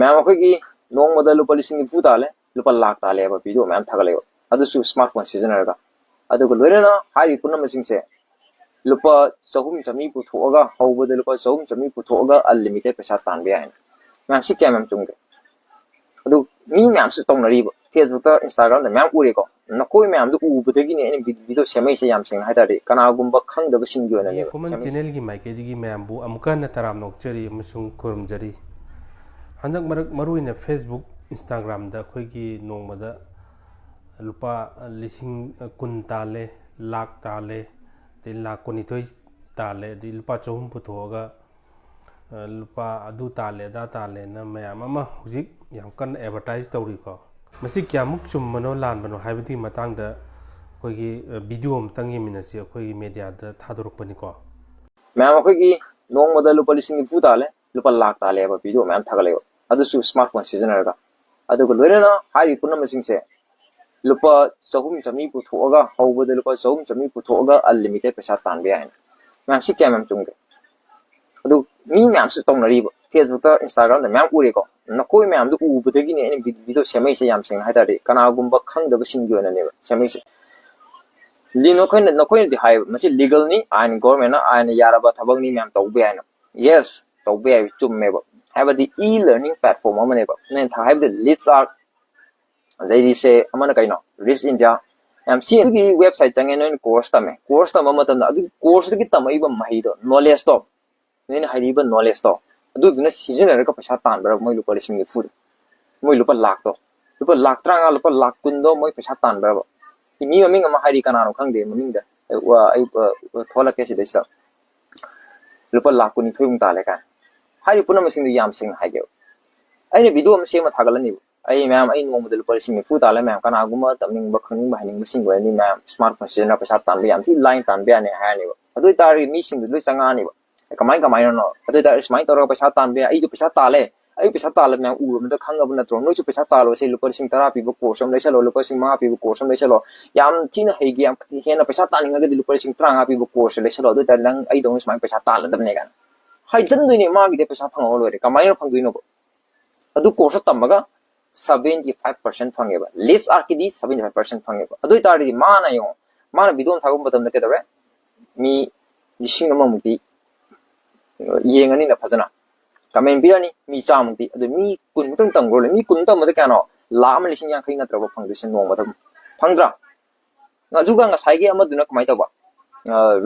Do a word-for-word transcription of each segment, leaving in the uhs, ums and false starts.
ꯃꯌꯥꯝ, ꯑꯩꯈꯣꯏꯒꯤ ꯅꯣꯡꯃꯗ ꯂꯨꯄꯥ ꯂꯤꯁꯤꯡ ꯅꯤꯐꯨ ꯇꯥꯜꯂꯦ, ꯂꯨꯄꯥ ꯂꯥꯛ ꯇꯥꯜꯂꯦ ꯍꯥꯏꯕ ꯚꯤꯗꯤꯑꯣ ꯃꯌꯥꯝ ꯊꯥꯒꯠꯂꯛꯑꯦꯕ, ꯑꯗꯨꯁꯨ ꯁ꯭ꯃꯥꯔꯠ ꯐꯣꯟ ꯁꯤꯖꯤꯟꯅꯔꯒ꯫ ꯑꯗꯨꯒ ꯂꯣꯏꯅꯅ ꯍꯥꯏꯔꯤꯕ ꯄꯨꯝꯅꯃꯛꯁꯤꯡꯁꯦ ꯂꯨꯄꯥ ꯆꯍꯨꯝ ꯆꯥꯝꯃꯔꯤ ꯄꯨꯊꯣꯛꯑꯒ, ꯍꯧꯕꯗ ꯂꯨꯄꯥ ꯆꯍꯨꯝ ꯆꯥꯝꯃꯔꯤ ꯄꯨꯊꯣꯛꯑꯒ ꯑꯟꯂꯤꯃꯤꯇꯦꯠ ꯄꯩꯁꯥ ꯇꯥꯟꯕ ꯌꯥꯏ ꯍꯥꯏꯅ꯫ ꯃꯌꯥꯝ, ꯁꯤ ꯀꯌꯥꯝ ꯌꯥꯝ ꯆꯨꯝꯒꯦ? ꯑꯗꯨ ꯃꯤ ꯃꯌꯥꯝꯁꯨ ꯇꯧꯅꯔꯤꯕ, ꯐꯦꯁꯕꯨꯛꯇ, ꯏꯟꯁꯇꯥꯒ꯭ꯔꯥꯝꯗ ꯃꯌꯥꯝ ꯎꯔꯦꯀꯣ꯫ ꯅꯈꯣꯏ ꯃꯌꯥꯝꯗꯨ ꯎꯕꯗꯒꯤꯅꯦ ꯑꯩꯅ ꯚꯤꯗꯤꯑꯣ ꯁꯦꯝꯃꯛꯏꯁꯦ, ꯌꯥꯝ ꯁꯦꯡꯅ ꯍꯥꯏ ꯇꯥꯔꯗꯤ, ꯀꯅꯥꯒꯨꯝꯕ ꯈꯪꯗꯕꯁꯤꯡꯒꯤ ꯑꯣꯏꯅꯅꯦꯕ ꯁꯦꯝꯃꯛꯏꯁꯦ꯫ ꯆꯦꯅꯦꯜꯒꯤ ꯃꯥꯏꯀꯩꯗꯒꯤ ꯃꯌꯥꯝꯕꯨ ꯑꯃꯨꯛꯀ ꯍꯟꯅ ꯇꯔꯥꯝꯅ ꯑꯣꯛꯆꯔꯤ ꯑꯃꯁꯨꯡ ꯈꯨꯔꯨꯝꯖꯔꯤ꯫ ꯍꯟꯗꯛ ꯃꯔꯛ ꯃꯔꯨꯑꯣꯏꯅ ꯐꯦꯁꯕꯨꯛ, ꯏꯟꯁꯇꯥꯒ꯭ꯔꯥꯝꯗ ꯑꯩꯈꯣꯏꯒꯤ ꯅꯣꯡꯃꯗ ꯂꯨꯄꯥ ꯂꯤꯁꯤꯡ ꯀꯨꯟ ꯇꯥꯜꯂꯦ, ꯂꯥꯛ ꯇꯥꯜꯂꯦ, ꯑꯗꯩ ꯂꯥꯛ ꯀꯨꯟꯅꯤꯊꯣꯏ ꯇꯥꯜꯂꯦ, ꯑꯗꯩ ꯂꯨꯄꯥ ꯆꯍꯨꯝ ꯄꯨꯊꯣꯛꯑꯒ, ꯑ, ꯂꯨꯄꯥ ꯑꯗꯨ ꯇꯥꯜꯂꯦ, ꯑꯗꯥ ꯇꯥꯜꯂꯦꯅ ꯃꯌꯥꯝ ꯑꯃ ꯍꯧꯖꯤꯛ ꯌꯥꯝ ꯀꯟꯅ ꯑꯦꯗꯚꯔꯇꯥꯏꯁ ꯇꯧꯔꯤꯀꯣ꯫ ꯃꯁꯤ ꯀꯌꯥꯃꯨꯛ ꯆꯨꯝꯕꯅꯣ ꯂꯥꯟꯕꯅꯣ ꯍꯥꯏꯕꯗꯨꯒꯤ ꯃꯇꯥꯡꯗ ꯑꯩꯈꯣꯏꯒꯤ, ꯑ, ꯚꯤꯗꯤꯑꯣ ꯑꯃꯇꯪ ꯌꯦꯡꯃꯤꯟꯅꯁꯤ, ꯑꯩꯈꯣꯏꯒꯤ ꯃꯦꯗꯤꯌꯥꯗ ꯊꯥꯗꯣꯔꯛꯄꯅꯤꯀꯣ꯫ ꯃꯌꯥꯝ, ꯑꯩꯈꯣꯏꯒꯤ ꯅꯣꯡꯃꯗ ꯂꯨꯄꯥ ꯂꯤꯁꯤꯡ ꯅꯤꯐꯨ ꯇꯥꯜꯂꯦ, ꯂꯨꯄꯥ ꯂꯥꯛ ꯇꯥꯜꯂꯦ ꯍꯥꯏꯕ ꯚꯤꯗꯤꯑꯣ ꯃꯌꯥꯝ ꯊꯥꯒꯠꯂꯛꯑꯦꯕ, ꯑꯗꯨꯁꯨ ꯁ꯭ꯃꯥꯔꯠ ꯐꯣꯟ ꯁꯤꯖꯤꯟꯅꯔꯒ꯫ ꯑꯗꯨꯒ ꯂꯣꯏꯅꯅ ꯍꯥꯏꯔꯤꯕ ꯄꯨꯝꯅꯃꯛꯁꯤꯡꯁꯦ ꯂꯨꯄꯥ ꯆꯍꯨꯝ ꯆꯥꯝꯃꯔꯤ ꯄꯨꯊꯣꯛꯑꯒ, ꯍꯧꯕꯗ ꯂꯨꯄꯥ ꯆꯍꯨꯝ ꯆꯥꯝꯃꯔꯤ ꯄꯨꯊꯣꯛꯑꯒ ꯑꯟꯂꯤꯃꯤꯇꯦꯠ ꯄꯩꯁꯥ ꯇꯥꯟꯕ ꯌꯥꯏ ꯍꯥꯏꯅ꯫ ꯃꯌꯥꯝ, ꯁꯤ ꯀꯌꯥꯝ ꯌꯥꯝ ꯆꯨꯝꯒꯦ? ꯑꯗꯨ ꯃꯤ ꯃꯌꯥꯝꯁꯨ ꯇꯧꯅꯔꯤꯕ, ꯐꯦꯁꯕꯨꯛꯇ, ꯏꯟꯁꯇꯥꯒ꯭ꯔꯥꯝꯗ ꯃꯌꯥꯝ ꯎꯔꯦꯀꯣ꯫ ꯅꯈꯣꯏ ꯃꯌꯥꯝꯗꯨ ꯎꯕꯗꯒꯤꯅꯦ ꯑꯩꯅ ꯚꯤꯗꯤꯑꯣ ꯁꯦꯝꯃꯛꯏꯁꯦ, ꯌꯥꯝ ꯁꯦꯡꯅ ꯍꯥꯏ ꯇꯥꯔꯗꯤ, ꯀꯅꯥꯒꯨꯝꯕ ꯈꯪꯗꯕꯁꯤꯡꯒꯤ ꯑꯣꯏꯅꯅꯦꯕ ꯁꯦꯝꯃꯛꯏꯁꯦ꯫ ꯂꯤ-, ꯅꯈꯣꯏꯅ, ꯅꯈꯣꯏꯅꯗꯤ ꯍꯥꯏꯌꯦꯕ, ꯃꯁꯤ ꯂꯤꯒꯜꯅꯤ, ꯑꯥꯏꯟ, ꯒꯣꯔꯃꯦꯟꯅ ꯑꯥꯏꯟꯅ ꯌꯥꯔꯕ ꯊꯕꯛꯅꯤ, ꯃꯌꯥꯝ ꯇꯧꯕ ꯌꯥꯏꯅ꯫ ꯌꯦꯁ, ꯇꯧꯕ ꯌꯥꯏ, ꯆꯨꯝꯃꯦꯕ꯫ ꯍꯥꯏꯕꯗꯤ, ꯏ ꯂꯔꯅꯤꯡ ꯄ꯭ꯂꯦꯠꯐꯣꯝ ꯑꯃꯅꯦꯕ꯫ ꯅꯣꯏꯅ ꯊꯥ-, ꯍꯥꯏꯕꯗꯤ, ꯂꯤꯠꯁ ꯑꯥꯔ, ꯑꯗꯩꯗꯤ ꯁꯦ ꯑꯃꯅ ꯀꯩꯅꯣ, ꯔꯤꯆ ꯏꯟꯗꯤꯌꯥ, ꯌꯥꯝ ꯁꯤ ꯑꯗꯨꯒꯤ ꯋꯦꯕꯁꯥꯏꯠ ꯆꯪꯉꯦ, ꯅꯣꯏꯅ ꯀꯣꯔꯁ ꯇꯝꯃꯦ, ꯀꯣꯔꯁ ꯇꯝꯕ ꯃꯇꯝꯗ ꯑꯗꯨꯒꯤ ꯀꯣꯔꯁꯇꯨꯒꯤ ꯇꯝꯃꯛꯏꯕ ꯃꯍꯩꯗꯣ, ꯅꯣꯂꯦꯖꯇꯣ, ꯅꯣꯏꯅ ꯍꯩꯔꯤꯕ ꯅꯣꯂꯦꯖꯇꯣ, ꯑꯗꯨꯗꯨꯅ ꯁꯤꯖꯤꯟꯅꯔꯒ ꯄꯩꯁꯥ ꯇꯥꯟꯕ꯭ꯔꯕ ꯃꯣꯏ ꯂꯨꯄꯥ ꯂꯤꯁꯤꯡ ꯅꯤꯐꯨꯗꯣ? ꯃꯣꯏ ꯂꯨꯄꯥ ꯂꯥꯛꯇꯣ, ꯂꯨꯄꯥ ꯂꯥꯛ ꯇꯔꯥꯃꯉꯥ, ꯂꯨꯄꯥ ꯂꯥꯛ ꯀꯨꯟꯗꯣ ꯃꯣꯏ ꯄꯩꯁꯥ ꯇꯥꯟꯕ꯭ꯔꯕ? ꯃꯤ ꯃꯃꯤꯡ ꯑꯃ ꯍꯥꯏꯔꯤ, ꯀꯅꯥꯅꯣ ꯈꯪꯗꯦ ꯃꯃꯤꯡꯗ, ꯑꯩ, ꯑꯩ, ꯑ, ꯊꯣꯛꯍꯜꯂꯛꯀꯦ ꯁꯤꯗꯩꯁꯤꯗ꯫ ꯂꯨꯄꯥ ꯂꯥꯛ ꯀꯨꯟꯅꯤꯊꯣꯏꯃꯨꯛ ꯇꯥꯜꯂꯦ ꯀꯥꯏꯅ꯫ ꯍꯥꯏꯔꯤꯕ ꯄꯨꯝꯅꯃꯛꯁꯤꯡꯗꯣ ꯌꯥꯝ ꯁꯦꯡꯅ ꯍꯥꯏꯒꯦꯕ, ꯑꯩꯅ ꯚꯤꯗꯤꯑꯣ ꯑꯃ ꯁꯦꯝꯃ ꯊꯥꯒꯠꯂꯅꯤꯕ, ꯑꯩ, ꯃꯌꯥꯝ, ꯑꯩ ꯅꯣꯡꯃꯗ ꯂꯨꯄꯥ ꯂꯤꯁꯤꯡ ꯅꯤꯐꯨ ꯇꯥꯜꯂꯦ, ꯃꯌꯥꯝ, ꯀꯅꯥꯒꯨꯝꯕ ꯇꯝꯅꯤꯡꯕ, ꯈꯪꯅꯤꯡꯕ, ꯍꯩꯅꯤꯡꯕꯁꯤꯡ ꯑꯣꯏꯔꯗꯤ, ꯃꯌꯥꯝ, ꯁ꯭ꯃꯥꯔꯠ ꯐꯣꯟ ꯁꯤꯖꯤꯟꯅꯔ ꯄꯩꯁꯥ ꯇꯥꯟꯕ ꯌꯥꯝ ꯊꯤ ꯂꯥꯏꯅ ꯇꯥꯟꯕ ꯌꯥꯅꯤ ꯍꯥꯏꯔꯅꯦꯕ꯫ ꯑꯗꯨ ꯑꯣꯏꯇꯥꯔꯗꯤ ꯃꯤꯁꯤꯡꯗꯨ ꯂꯣꯏ ꯆꯪꯉꯛꯑꯅꯤꯕ꯫ ꯑꯦ, ꯀꯃꯥꯏ, ꯀꯃꯥꯏꯅꯅꯣ? ꯑꯗꯨ ꯑꯣꯏꯇꯥꯔꯗꯤ ꯁꯨꯃꯥꯏꯅ ꯇꯧꯔꯒ ꯄꯩꯁꯥ ꯇꯥꯟꯕ ꯌꯥꯏ, ꯑꯩꯁꯨ ꯄꯩꯁꯥ ꯇꯥꯜꯂꯦ, ꯑꯩ ꯄꯩꯁꯥ ꯇꯥꯜꯂ ꯃꯌꯥꯝ ꯎꯔꯕꯗ ꯈꯪꯉꯕ ꯅꯠꯇ꯭ꯔꯣ? ꯅꯣꯏꯁꯨ ꯄꯩꯁꯥ ꯇꯥꯜꯂꯣ, ꯁꯦ, ꯂꯨꯄꯥ ꯂꯤꯁꯤꯡ ꯇꯔꯥ ꯄꯤꯕ ꯀꯣꯔꯁ ꯑꯃ ꯂꯩꯁꯜꯂꯣ, ꯂꯨꯄꯥ ꯂꯤꯁꯤꯡ ꯃꯉꯥ ꯄꯤꯕ ꯀꯣꯔꯁ ꯑꯃ ꯂꯩꯁꯜꯂꯣ꯫ ꯌꯥꯝ ꯊꯤꯅ ꯍꯩꯒꯦ, ꯌꯥꯝ ꯍꯦꯟꯅ ꯄꯩꯁꯥ ꯇꯥꯟꯅꯤꯡꯉꯒꯗꯤ ꯂꯨꯄꯥ ꯂꯤꯁꯤꯡ ꯇꯔꯥꯃꯉꯥ ꯄꯤꯕ ꯀꯣꯔꯁ ꯂꯩꯁꯜꯂꯣ, ꯑꯗꯨ ꯑꯣꯏꯇꯥꯔꯗꯤ ꯅꯪ ꯑꯩꯗꯧꯅ ꯁꯨꯃꯥꯏꯅ ꯄꯩꯁꯥ ꯇꯥꯜꯂꯗꯕꯅꯦ ꯀꯥꯏꯅ ꯍꯥꯏꯖꯟꯗꯣꯏꯅꯦ꯫ ꯃꯥꯒꯤꯗꯤ ꯄꯩꯁꯥ ꯐꯪꯉꯒ ꯂꯣꯏꯔꯦ꯫ ꯀꯃꯥꯏꯅ ꯐꯪꯗꯣꯏꯅꯣꯕ? ꯑꯗꯨ course ꯇꯝꯃꯒ seventy five percent ꯐꯪꯉꯦꯕ, ꯂꯤꯁ ꯑꯥꯔꯠꯀꯤꯗꯤ seventy five percent ꯐꯪꯉꯦꯕ꯫ ꯑꯗꯨ ꯑꯣꯏꯇꯥꯔꯗꯤ ꯃꯥꯅ ꯌꯦꯡꯉꯣ, ꯃꯥꯅ ꯚꯤꯗꯤꯑꯣ ꯑꯃ ꯊꯥꯒꯠꯄ ꯃꯇꯝꯗ ꯀꯩꯗꯧꯔꯦ, ꯃꯤ ꯂꯤꯁꯤꯡ ꯑꯃꯃꯨꯛꯇꯤ ꯌꯦꯡꯉꯅꯤꯅ ꯐꯖꯅ, ꯀꯃꯦꯟ ꯄꯤꯔꯅꯤ ꯃꯤ ꯆꯥꯝꯃꯨꯛꯇꯤ, ꯑꯗꯨ ꯃꯤ ꯀꯨꯟꯃꯨꯛꯇꯪ ꯇꯝꯈ꯭ꯔꯣ, ꯃꯤ ꯀꯨꯟ ꯇꯝꯕꯗ ꯀꯌꯥꯅꯣ, ꯂꯥꯈ ꯑꯃ ꯂꯤꯁꯤꯡ ꯌꯥꯡꯈꯩ ꯅꯠꯇ꯭ꯔꯕ ꯐꯪꯗꯣꯏꯁꯦ ꯅꯣꯡꯃꯗ? ꯐꯪꯗ꯭ꯔꯥ? ꯑꯗꯨꯒ ꯉꯁꯥꯏꯒꯤ ꯑꯃꯗꯨꯅ ꯀꯃꯥꯏꯅ ꯇꯧꯕ,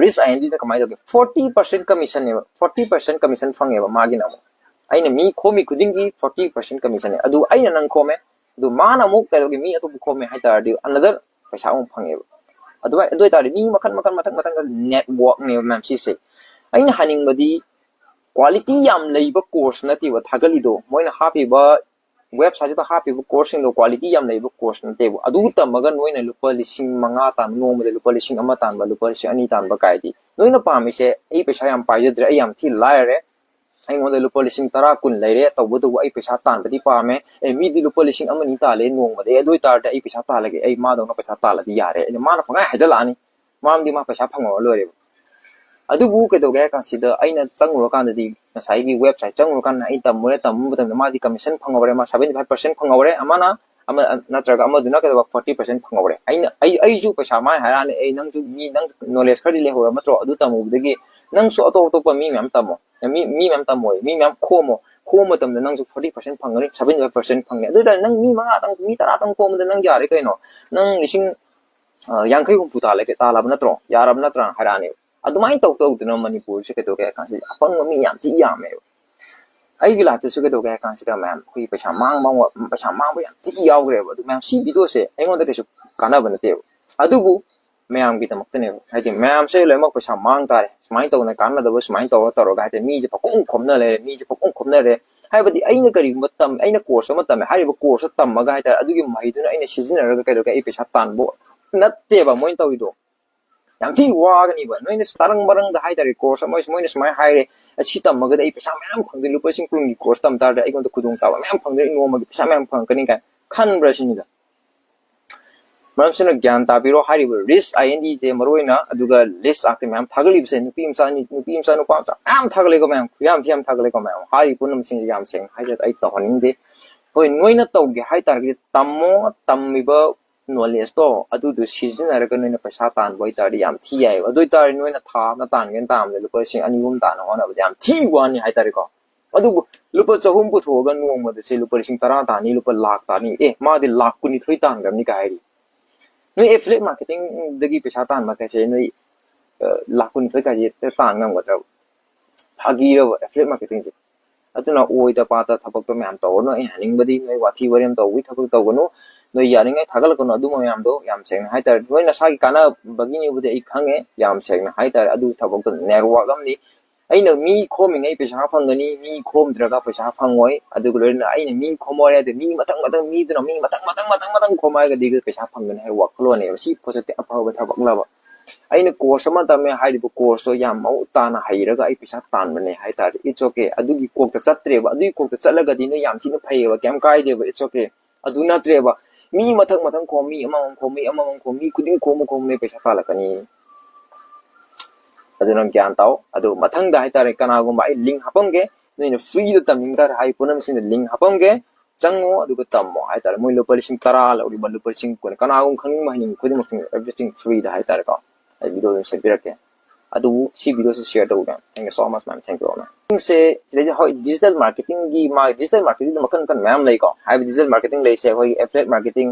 ꯔꯤꯁ ꯑꯥꯏ ꯑꯦꯟ ꯗꯤꯅ ꯀꯃꯥꯏꯅ ꯇꯧꯒꯦ? Forty percent commissionꯅꯦꯕ, forty percent commission ꯐꯪꯉꯦꯕ ꯃꯥꯒꯤꯅ ꯑꯃꯨꯛ꯫ ꯑꯩꯅ ꯃꯤ ꯈꯣꯝꯃꯤ ꯈꯨꯗꯤꯡꯒꯤ forty percent commissionꯅꯦ꯫ ꯑꯗꯨ ꯑꯩꯅ ꯅꯪ ꯈꯣꯝꯃꯦ, ꯑꯗꯨ ꯃꯥꯅ ꯑꯃꯨꯛ ꯀꯩꯗꯧꯒꯦ, ꯃꯤ ꯑꯇꯣꯞꯄ ꯈꯣꯝꯃꯦ ꯍꯥꯏꯇꯥꯔꯗꯤ another ꯄꯩꯁꯥ ꯑꯃꯨꯛ ꯐꯪꯉꯦꯕ꯫ ꯑꯗꯨꯃꯥꯏ-, ꯑꯗꯨ ꯑꯣꯏꯇꯥꯔꯗꯤ ꯃꯤ ꯃꯈꯟ ꯃꯈꯟ, ꯃꯊꯪ ꯃꯊꯪ ꯅꯦꯠꯋꯥꯛꯅꯦꯕ ꯃꯌꯥꯝ ꯁꯤꯁꯦ꯫ ꯑꯩꯅ ꯍꯥꯏꯅꯤꯡꯕꯗꯤ quality ꯌꯥꯝ ꯂꯩꯕ course ꯅꯠꯇꯦꯕ ꯊꯥꯒꯠꯂꯤꯗꯣ, ꯃꯣꯏꯅ ꯍꯥꯞꯄꯤꯕ websiteꯁꯤꯗ ꯍꯥꯞꯄꯤꯕ courseꯁꯤꯡꯗꯣ quality ꯌꯥꯝ ꯂꯩꯕ course ꯅꯠꯇꯦꯕ꯫ ꯑꯗꯨ ꯇꯝꯃꯒ ꯅꯣꯏꯅ ꯂꯨꯄꯥ ꯂꯤꯁꯤꯡ ꯃꯉꯥ ꯇꯥꯟꯕ, ꯅꯣꯡꯃꯗ ꯂꯨꯄꯥ ꯂꯤꯁꯤꯡ ꯑꯃ ꯇꯥꯟꯕ, ꯂꯨꯄꯥ ꯂꯤꯁꯤꯡ ꯑꯅꯤ ꯇꯥꯟꯕ ꯀꯥꯏꯗꯤ, ꯅꯣꯏꯅ ꯄꯥꯝꯃꯤꯁꯦ, "ꯑꯩ ꯄꯩꯁꯥ ꯌꯥꯝ ꯄꯥꯏꯖꯗ꯭ꯔꯦ, ꯑꯩ ꯌꯥꯝ ꯊꯤ ꯂꯥꯏꯔꯔꯦ, ꯑꯩꯉꯣꯟꯗ ꯂꯨꯄꯥ ꯂꯤꯁꯤꯡ ꯇꯔꯥ, ꯀꯨꯟ ꯂꯩꯔꯦ, ꯇꯧꯕꯇꯕꯨ ꯑꯩ ꯄꯩꯁꯥ ꯇꯥꯟꯕꯗꯤ ꯄꯥꯝꯃꯦ, ꯑꯦ, ꯃꯤꯗꯤ ꯂꯨꯄꯥ ꯂꯤꯁꯤꯡ ꯑꯃ ꯑꯅꯤ ꯇꯥꯜꯂꯦ ꯅꯣꯡꯃꯗ, ꯑꯦ, ꯑꯗꯨ ꯑꯣꯏꯇꯥꯔꯗꯤ ꯑꯩ ꯄꯩꯁꯥ ꯇꯥꯜꯂꯒꯦ, ꯑꯩ ꯃꯥꯗꯧꯅ ꯄꯩꯁꯥ ꯇꯥꯜꯂꯗꯤ ꯌꯥꯔꯦ", ꯑꯩꯅ ꯃꯥꯅ ꯄꯪꯍꯥꯏ ꯍꯥꯏꯖꯜꯂꯛꯑꯅꯤ, ꯃꯔꯝꯗꯤ ꯃꯥ ꯄꯩꯁꯥ ꯐꯪꯍꯧꯔ ꯂꯣꯏꯔꯦꯕ꯫ ꯑꯗꯨꯕꯨ ꯀꯩꯗꯧꯒꯦ ꯍꯥꯏ ꯀꯥꯟꯁꯤꯗ, ꯑꯩꯅ ꯆꯪꯉꯨꯔꯀꯥꯟꯗꯗꯤ, ꯉꯁꯥꯏꯒꯤ website ꯆꯪꯉꯨꯔꯀꯥꯟꯗ ꯑꯩ ꯇꯝꯃꯨꯔꯦ, ꯇꯝꯕ ꯃꯇꯝꯗ ꯃꯥꯗꯤ commission ꯐꯪꯍꯧꯔꯦ, ꯃꯥ seventy five percent ꯐꯪꯍꯧꯔꯦ, ꯑꯃꯅ, ꯑꯃ, ꯅꯠꯇ꯭ꯔꯒ ꯑꯃꯗꯨꯅ ꯀꯩꯗꯧꯕ, forty percent ꯐꯪꯍꯧꯔꯦ꯫ ꯑꯩꯅ, ꯑꯩ, ꯑꯩꯁꯨ ꯄꯩꯁꯥ ꯃꯥꯅ ꯍꯥꯏꯔꯛꯑꯅꯤ, "ꯑꯩ, ꯅꯪꯁꯨ ꯃꯤ, ꯅꯪ knowledge ꯈꯔꯗꯤ ꯂꯩꯍꯧꯔꯕ ꯅꯠꯇ꯭ꯔꯣ? ꯑꯗꯨ ꯇꯝꯃꯨꯕꯗꯒꯤ ꯅꯪꯁꯨ ꯑꯇꯣꯞ ꯑꯇꯣꯞꯄ ꯃꯤ ꯃꯌꯥꯝ ꯇꯝꯃꯣ, ꯃꯤ, ꯃꯤ ꯃꯌꯥꯝ ꯇꯝꯃꯣ, ꯃꯤ ꯃꯌꯥꯝ ꯈꯣꯝꯃꯣ, ꯈꯣꯝꯕ ꯃꯇꯝꯗ ꯅꯪꯁꯨ forty percent ꯐꯪꯒꯅꯤ, seventy five percent ꯐꯪꯒꯅꯤ꯫ ꯑꯗꯨ ꯑꯣꯏꯇꯥꯔꯗꯤ ꯅꯪ ꯃꯤ ꯃꯉꯥꯗꯪ, ꯃꯤ ꯇꯔꯥꯗꯪ ꯈꯣꯝꯕꯗ ꯅꯪ ꯌꯥꯔꯦ ꯀꯩꯅꯣ, ꯅꯪ ꯂꯤꯁꯤꯡ, ꯑ, ꯌꯥꯡꯈꯩ ꯍꯨꯝꯐꯨ ꯇꯥꯜꯂꯒꯦ, ꯇꯥꯜꯂꯕ ꯅꯠꯇ꯭ꯔꯣ? ꯌꯥꯔꯕ ꯅꯠꯇ꯭ꯔꯥ?" ꯍꯥꯏꯔꯛꯑꯅꯦꯕ꯫ ꯑꯗꯨꯃꯥꯏꯅ ꯇꯧ ꯇꯧꯗꯅ ꯃꯅꯤꯄꯨꯔꯁꯦ ꯀꯩꯗꯧꯒꯦ ꯍꯥꯏ ꯀꯥꯟꯁꯤꯗ ꯑꯄꯪꯕ ꯃꯤ ꯌꯥꯝ ꯊꯤ ꯌꯥꯝꯃꯦꯕ꯫ ꯑꯩꯒꯤ ꯂꯥꯏꯐꯇꯁꯨ ꯀꯩꯗꯧꯒꯦ ꯍꯥꯏ ꯀꯥꯟꯁꯤꯗ ꯃꯌꯥꯝ ꯑꯩꯈꯣꯏꯒꯤ ꯄꯩꯁꯥ ꯃꯥꯡꯕ, ꯄꯩꯁꯥ ꯃꯥꯡꯕ ꯌꯥꯝ ꯊꯤ ꯌꯥꯎꯈ꯭ꯔꯦꯕ꯫ ꯑꯗꯨ ꯃꯌꯥꯝ ꯁꯤ ꯚꯤꯗꯤꯑꯣꯁꯦ ꯑꯩꯉꯣꯟꯗ ꯀꯩꯁꯨ ꯀꯥꯟꯅꯕ ꯅꯠꯇꯦꯕ꯫ ꯑꯗꯨꯕꯨ ꯃꯌꯥꯝꯒꯤꯗꯃꯛꯇꯅꯦꯕ꯫ ꯍꯥꯏꯗꯤ ꯃꯌꯥꯝꯁꯦ ꯂꯣꯏꯅꯃꯛ ꯄꯩꯁꯥ ꯃꯥꯡ ꯇꯥꯔꯦ, ꯁꯨꯃꯥꯏꯅ ꯇꯧꯗꯅ ꯀꯥꯟꯅꯗꯕ ꯁꯨꯃꯥꯏꯅ ꯇꯧꯔ ꯇꯧꯔꯒ ꯍꯥꯏꯗꯤ ꯃꯤꯁꯦ ꯄꯪꯈꯣꯝ ꯈꯣꯝꯅ ꯂꯩꯔꯦ, ꯃꯤꯁꯦ ꯄꯪꯈꯣꯝ ꯈꯣꯝꯅꯔꯦ꯫ ꯍꯥꯏꯕꯗꯤ ꯑꯩꯅ ꯀꯔꯤꯒꯨꯝꯕ ꯇꯝ-, ꯑꯩꯅ course ꯑꯃ ꯇꯝꯃꯦ, ꯍꯥꯏꯔꯤꯕ courseꯇꯣ ꯇꯝꯃꯒ ꯍꯥꯏꯇꯥꯔꯦ, ꯑꯗꯨꯒꯤ ꯃꯍꯩꯗꯨꯅ ꯑꯩꯅ ꯁꯤꯖꯤꯟꯅꯔꯒ ꯀꯩꯗꯧꯒꯦ, ꯑꯩ ꯄꯩꯁꯥ ꯇꯥꯟꯕ ꯅꯠꯇꯦꯕ ꯃꯣꯏꯅ ꯇꯧꯔꯤꯗꯣ꯫ ꯌꯥꯝ ꯊꯤ ꯋꯥꯒꯅꯤꯕ꯫ ꯅꯣꯏꯅ ꯇꯔꯪ ꯃꯔꯪꯗ ꯍꯥꯏꯇꯥꯔꯦ, course ꯑꯃ ꯃꯣꯏꯅ ꯁꯨꯃꯥꯏꯅ ꯍꯥꯏꯔꯦ, "ꯑꯁꯤ ꯇꯝꯃꯒꯗꯤ ꯑꯩ ꯄꯩꯁꯥ ꯃꯌꯥꯝ ꯐꯪꯗꯣꯏ, ꯂꯨꯄꯥ ꯂꯤꯁꯤꯡ ꯀꯨꯟꯒꯤ course ꯇꯝ ꯇꯥꯔꯗꯤ ꯑꯩꯉꯣꯟꯗ ꯈꯨꯗꯣꯡꯆꯥꯕ ꯃꯌꯥꯝ ꯐꯪꯗꯣꯏ, ꯑꯩ ꯅꯣꯡꯃꯒꯤ ꯄꯩꯁꯥ ꯃꯌꯥꯝ ꯐꯪꯉꯛꯀꯅꯤ" ꯀꯥꯏꯅ ꯈꯟꯕ꯭ꯔꯥ ꯁꯤꯅꯤꯗ꯫ ꯃꯔꯝꯁꯤꯅ ꯒ꯭ꯌꯥꯟ ꯇꯥꯕꯤꯔꯣ, ꯍꯥꯏꯔꯤꯕ ꯔꯤꯁ ꯑꯥꯏ ꯑꯦꯟ ꯗꯤꯁꯦ ꯃꯔꯨ ꯑꯣꯏꯅ, ꯑꯗꯨꯒ ꯂꯤꯁ ꯑꯥꯛꯇ ꯃꯌꯥꯝ ꯊꯥꯒꯠꯂꯤꯕꯁꯦ, ꯅꯨꯄꯤ ꯃꯆꯥ, ꯅꯨꯄꯤ ꯃꯆꯥ, ꯅꯨꯄꯥ ꯃꯆꯥ ꯃꯌꯥꯝ ꯊꯥꯒꯠꯂꯦꯀꯣ, ꯃꯌꯥꯝ ꯈꯨꯌꯥꯝ ꯊꯤ ꯌꯥꯝ ꯊꯥꯒꯠꯂꯦꯀꯣ, ꯃꯌꯥꯝ꯫ ꯍꯥꯏꯔꯤꯕ ꯄꯨꯝꯅꯃꯛꯁꯤꯡꯁꯦ ꯌꯥꯝ ꯁꯦꯡꯅ ꯍꯥꯏꯖ ꯑꯩ ꯇꯧꯍꯟꯅꯤꯡꯗꯦ꯫ ꯍꯣꯏ, ꯅꯣꯏꯅ ꯇꯧꯒꯦ ꯍꯥꯏ ꯇꯥꯔꯒꯗꯤ ꯇꯝꯃꯣ, ꯇꯝꯃꯤꯕ ꯅꯣꯂꯦꯖꯇꯣ ꯑꯗꯨꯗꯣ ꯁꯤꯖꯤꯟꯅꯔꯒ ꯅꯣꯏꯅ ꯄꯩꯁꯥ ꯇꯥꯟꯕ ꯑꯣꯏꯇꯥꯔꯗꯤ ꯌꯥꯝ ꯊꯤ ꯌꯥꯏꯑꯕ꯫ ꯑꯗꯨ ꯑꯣꯏꯇꯥꯔꯗꯤ ꯅꯣꯏꯅ ꯊꯥ ꯑꯃ ꯇꯥꯟꯒꯦꯅ ꯇꯥꯟꯕꯗ ꯂꯨꯄꯥ ꯂꯤꯁꯤꯡ ꯑꯅꯤ ꯑꯍꯨꯝ ꯇꯥꯟꯅ ꯍꯣꯠꯅꯕꯗ ꯌꯥꯝ ꯊꯤ ꯋꯥꯅꯤ ꯍꯥꯏꯇꯥꯔꯦꯀꯣ꯫ ꯑꯗꯨꯕꯨ ꯂꯨꯄꯥ ꯆꯍꯨꯝ ꯄꯨꯊꯣꯛꯑꯒ ꯅꯣꯡꯃꯗ ꯁꯦ ꯂꯨꯄꯥ ꯂꯤꯁꯤꯡ ꯇꯔꯥ ꯇꯥꯅꯤ, ꯂꯨꯄꯥ ꯂꯥꯛ ꯇꯥꯅꯤ, ꯑꯦ, ꯃꯥꯗꯤ ꯂꯥꯛ ꯀꯨꯟꯅꯤꯊꯣꯏ ꯇꯥꯟꯈ꯭ꯔꯕꯅꯤ ꯀꯥꯏ ꯍꯥꯏꯔꯤ꯫ ꯅꯣꯏ ꯑꯦꯐꯤꯂꯦꯠ ꯃꯥꯔꯀꯦꯇꯤꯡꯗꯒꯤ ꯄꯩꯁꯥ ꯇꯥꯟꯕ ꯀꯩꯁꯦ ꯅꯣꯏ, ꯑ, ꯂꯥꯛ ꯀꯨꯟꯅꯤꯊꯣꯏ ꯀꯥꯏꯁꯦ ꯍꯦꯛꯇ ꯇꯥꯟ ꯉꯝꯒꯗ꯭ꯔꯕ? ꯐꯥꯒꯤꯔꯕ ꯑꯦꯐꯤꯂꯦꯠ ꯃꯥꯔꯀꯦꯇꯤꯡꯁꯦ? ꯑꯗꯨꯅ ꯑꯣꯏꯗ ꯄꯥꯗ ꯊꯕꯛꯇꯣ ꯃꯌꯥꯝ ꯇꯧꯔꯅꯨ꯫ ꯑꯩꯅ ꯍꯥꯏꯅꯤꯡꯕꯗꯤ ꯅꯣꯏ ꯋꯥꯊꯤ ꯋꯥꯔꯦꯝ ꯇꯧꯕꯒꯤ ꯊꯕꯛ ꯇꯧꯒꯅꯨ꯫ ꯅꯣꯏ ꯌꯥꯔꯤꯉꯩ ꯊꯥꯒꯠꯂꯛꯀꯅꯨ ꯑꯗꯨꯝꯕ ꯃꯌꯥꯝꯗꯣ꯫ ꯌꯥꯝ ꯁꯦꯡꯅ ꯍꯥꯏꯇꯥꯔꯦ, ꯅꯣꯏ ꯅꯁꯥꯒꯤ ꯀꯥꯟꯅꯕꯒꯤꯅꯦꯕꯨꯗꯤ ꯑꯩ ꯈꯪꯉꯦ꯫ ꯌꯥꯝ ꯁꯦꯡꯅ ꯍꯥꯏꯇꯥꯔꯦ, ꯑꯗꯨ ꯊꯕꯛꯇꯣ ꯅꯦꯠꯋꯥꯛ ꯑꯃꯅꯤ꯫ ꯑꯩꯅ ꯃꯤ ꯈꯣꯝꯃꯤꯉꯩ ꯄꯩꯁꯥ ꯐꯪꯒꯅꯤ, ꯃꯤ ꯈꯣꯝꯗ꯭ꯔꯒ ꯄꯩꯁꯥ ꯐꯪꯉꯣꯏ꯫ ꯑꯗꯨꯒ ꯂꯣꯏꯅꯅ ꯑꯩꯅ ꯃꯤ ꯈꯣꯝꯃꯣ ꯍꯥꯏꯔꯗꯤ ꯃꯤ ꯃꯊꯪ ꯃꯊꯪ, ꯃꯤꯗꯨꯅ ꯃꯤ ꯃꯊꯪ ꯃꯊꯪ ꯃꯊꯪ ꯃꯊꯪ ꯈꯣꯝꯃꯛꯑꯒꯗꯤ ꯄꯩꯁꯥ ꯐꯪꯒꯅꯤ ꯍꯥꯏꯕ ꯋꯥꯈꯜꯂꯣꯟꯅꯦꯕ꯫ ꯁꯤ ꯄꯣꯠꯁꯛꯇꯤ ꯑꯐꯕ ꯊꯕꯛꯂꯕ? ꯑꯩꯅ ꯀꯣꯔꯁ ꯑꯃ ꯇꯝꯃꯦ, ꯍꯥꯏꯔꯤꯕ ꯀꯣꯔꯁꯇꯣ ꯌꯥꯝ ꯃꯃꯨꯠ ꯇꯥꯅ ꯍꯩꯔꯒ ꯑꯩ ꯄꯩꯁꯥ ꯇꯥꯟꯕꯅꯦ ꯍꯥꯏꯇꯥꯔꯗꯤ, it's okay꯫ ꯑꯗꯨꯒꯤ ꯀꯣꯛꯇ ꯆꯠꯇ꯭ꯔꯦꯕ꯫ ꯑꯗꯨꯒꯤ ꯀꯣꯛꯇ ꯆꯠꯂꯒꯗꯤ ꯅꯣꯏ ꯌꯥꯝ ꯊꯤꯅ ꯐꯩꯌꯦꯕ, ꯀꯩꯝ ꯀꯥꯏꯗꯦꯕ, it's okay꯫ ꯑꯗꯨ ꯅꯠꯇ꯭ꯔꯦꯕ, ꯃꯤ ꯃꯊꯪ ꯃꯊꯪ ꯈꯣꯝ, ꯃꯤ ꯑꯃꯃꯝ ꯈꯣꯝ, ꯃꯤ ꯑꯃꯃꯝ ꯈꯣꯝ, ꯃꯤ ꯈꯨꯗꯤꯡ ꯈꯣꯝꯃ ꯈꯣꯝꯃ ꯅꯣꯏ ꯄꯩꯁꯥ ꯇꯥꯜꯂꯛꯀꯅꯤ꯫ ꯑꯗꯨ ꯅꯪ ꯒ꯭ꯌꯥꯟ ꯇꯥꯎ꯫ ꯑꯗꯨ ꯃꯊꯪꯗ ꯍꯥꯏꯇꯥꯔꯦ, ꯀꯅꯥꯒꯨꯝꯕ ꯑꯩ ꯂꯤꯡ ꯍꯥꯄꯝꯒꯦ, ꯅꯣꯏꯅ ꯐ꯭ꯔꯤꯗ ꯇꯝꯅꯤꯡ ꯇꯥꯔꯦ ꯍꯥꯏ ꯄꯨꯝꯅꯃꯛꯁꯤꯡꯗ ꯂꯤꯡ ꯍꯥꯄꯝꯒꯦ, ꯆꯪꯉꯣ ꯑꯗꯨꯒ ꯇꯝꯃꯣ ꯍꯥꯏꯇꯥꯔꯦ꯫ ꯃꯣꯏ ꯂꯨꯄꯥ ꯂꯤꯁꯤꯡ ꯇꯔꯥ ꯂꯧꯔꯤꯕ, ꯂꯨꯄꯥ ꯂꯤꯁꯤꯡ ꯀꯨꯟ, ꯀꯅꯥꯒꯨꯝꯕ ꯈꯪꯅꯤꯡꯕ ꯍꯥꯏꯅꯤꯡꯕ ꯈꯨꯗꯤꯡꯃꯛꯁꯤꯡ, everything free ꯗ ꯍꯥꯏꯇꯥꯔꯦꯀꯣ꯫ ꯑꯩ ꯚꯤꯗꯤꯑꯣ ꯑꯗꯨꯝ ꯁꯦꯝꯕꯤꯔꯛꯀꯦ꯫ ꯑꯗꯨꯕꯨ ꯁꯤ ꯚꯤꯗꯤꯑꯣꯁꯤ ꯁꯤꯌꯔ ꯇꯧꯕ ꯌꯥꯝ thank you ꯃꯌꯥꯝ꯫ ꯁꯦ ꯁꯤꯗꯩꯁꯤ ꯍꯣꯏ, ꯗꯤꯖꯤꯇꯦꯜ ꯃꯥꯔꯀꯦꯇꯤꯡꯒꯤ, ꯃꯥ ꯗꯤꯖꯤꯇꯦꯜ ꯃꯥꯔꯀꯦꯇꯤꯡꯗ ꯃꯈꯜ ꯃꯈꯜ ꯃꯌꯥꯝ ꯂꯩꯀꯣ꯫ ꯍꯥꯏꯕꯗꯤ ꯗꯤꯖꯤꯇꯦꯜ ꯃꯥꯔꯀꯦꯇꯤꯡ ꯂꯩꯁꯦ, ꯑꯩꯈꯣꯏꯒꯤ affiliate marketing,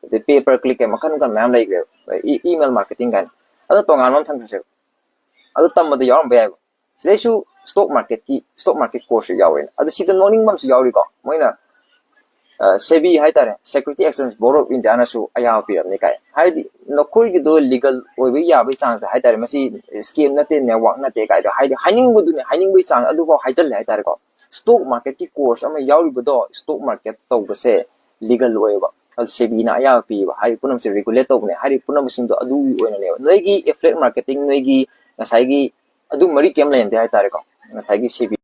ꯑꯗꯩ pay per click ꯀꯥꯏꯅ ꯃꯈꯜ ꯃꯈꯜ ꯃꯌꯥꯝ ꯂꯩꯈ꯭ꯔꯦꯕ꯫ ꯏ-, email marketing ꯀꯥꯏꯅ꯫ ꯑꯗꯣ ꯇꯣꯉꯥꯟꯕ ꯑꯃ ꯊꯝꯈ꯭ꯔꯁꯦꯕ꯫ ꯑꯗꯨ ꯇꯝꯕꯗ ꯌꯥꯎꯔꯝꯕ ꯌꯥꯏꯕ꯫ ꯁꯤꯗꯩꯁꯨ ꯁ꯭ꯇꯣꯛ ꯃꯥꯔꯀꯦꯠꯀꯤ, ꯁ꯭ꯇꯣꯛ ꯃꯥꯔꯀꯦꯠ ꯀꯣꯔꯁꯁꯨ ꯌꯥꯎꯋꯦꯅ꯫ ꯑꯗꯣ ꯁꯤꯗ ꯅꯣꯛꯅꯤꯡꯕ ꯑꯃꯁꯨ ꯌꯥꯎꯔꯤꯀꯣ꯫ ꯃꯣꯏꯅ, ꯑ, ꯁꯦꯕꯤ ꯍꯥꯏꯇꯥꯔꯦ, Security Exchange Board of India ꯅꯁꯨ ꯑꯌꯥꯕ ꯄꯤꯔꯝꯅꯤ ꯀꯥꯏ꯫ ꯍꯥꯏꯗꯤ ꯅꯈꯣꯏꯒꯤꯗꯣ ꯂꯤꯒꯜ ꯑꯣꯏꯕ ꯌꯥꯕꯒꯤ ꯆꯥꯡꯁꯦ ꯍꯥꯏꯇꯥꯔꯦ, ꯃꯁꯤ ꯁ꯭ꯀꯦꯝ ꯅꯠꯇꯦ, ꯅꯦꯠꯋꯥꯛ ꯅꯠꯇꯦ ꯀꯥꯏꯗꯣ, ꯍꯥꯏꯗꯤ ꯍꯥꯏꯅꯤꯡꯕꯗꯨꯅꯦ, ꯍꯥꯏꯅꯤꯡꯕꯒꯤ ꯆꯥꯡ ꯑꯗꯨꯐꯥꯎ ꯍꯥꯏꯖꯜꯂꯦ ꯍꯥꯏꯇꯥꯔꯦꯀꯣ꯫ ꯁ꯭ꯇꯣꯛ ꯃꯥꯔꯀꯦꯠꯀꯤ ꯀꯣꯔꯁ ꯑꯃ ꯌꯥꯎꯔꯤꯕꯗꯣ, ꯁ꯭ꯇꯣꯛ ꯃꯥꯔꯀꯦꯠ ꯇꯧꯕꯁꯦ ꯂꯤꯒꯜ ꯑꯣꯏꯌꯦꯕ꯫ ꯑꯗꯨ ꯁꯦꯕꯤꯅ ꯑꯌꯥꯕ ꯄꯤꯌꯦꯕ꯫ ꯍꯥꯏꯔꯤꯕ ꯄꯨꯝꯅꯃꯛꯁꯦ ꯔꯤꯒꯨꯂꯦꯠ ꯇꯧꯕꯅꯦ꯫ ꯍꯥꯏꯔꯤꯕ ꯄꯨꯝꯅꯃꯛꯁꯤꯡꯗꯣ ꯑꯗꯨꯒꯤ ꯑꯣꯏꯅꯅꯦꯕ꯫ ꯅꯣꯏꯒꯤ affiliate marketing, ꯅꯣꯏꯒꯤ ꯉꯁꯥꯏꯒꯤ ꯑꯗꯨ ꯃꯔꯤ ꯀꯩꯝ ꯂꯩꯅꯗꯦ ꯍꯥꯏꯇꯥꯔꯦꯀꯣ꯫ ꯉꯁꯥꯏꯒꯤ ꯁꯦꯕꯤ